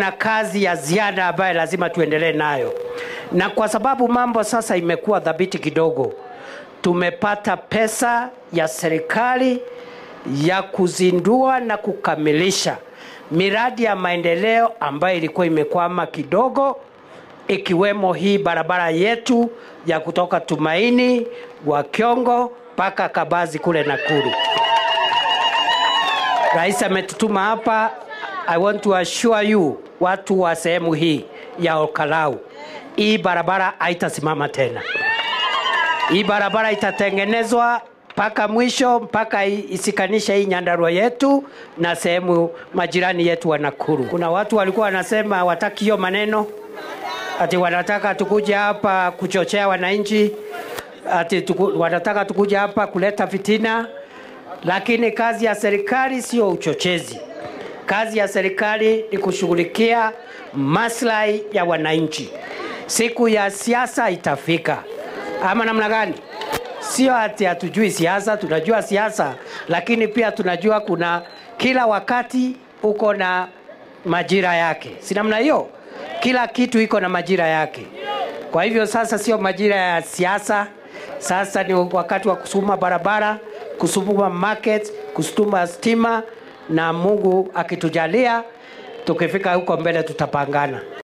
Kuna kazi ya ziada ambayo lazima tuendelee nayo, na kwa sababu mambo sasa imekuwa dhabiti kidogo, tumepata pesa ya serikali ya kuzindua na kukamilisha miradi ya maendeleo ambayo ilikuwa imekwama kidogo, ikiwemo hii barabara yetu ya kutoka Tumaini wa Kiongo mpaka Kabazi kule Nakuru. Rais ametutuma hapa. I want to assure you, watu wa sehemu hii ya Olkalau, hii barabara haitasimama tena. Hii barabara itatengenezwa mpaka mwisho, mpaka isikanishe hii Nyandarua yetu na sehemu majirani yetu wa Nakuru. Kuna watu walikuwa wanasema wataki hiyo maneno, ati wanataka tukuje hapa kuchochea wananchi, ati wanataka tukuje hapa kuleta fitina. Lakini kazi ya serikali sio uchochezi. Kazi ya serikali ni kushughulikia maslahi ya wananchi. Siku ya siasa itafika, ama namna gani? Sio ati hatujui siasa, tunajua siasa, lakini pia tunajua kuna kila wakati uko na majira yake. Si namna hiyo? Kila kitu iko na majira yake. Kwa hivyo sasa sio majira ya siasa, sasa ni wakati wa kusukuma barabara, kusukuma market, kusukuma stima, na Mungu akitujalia tukifika huko mbele tutapangana.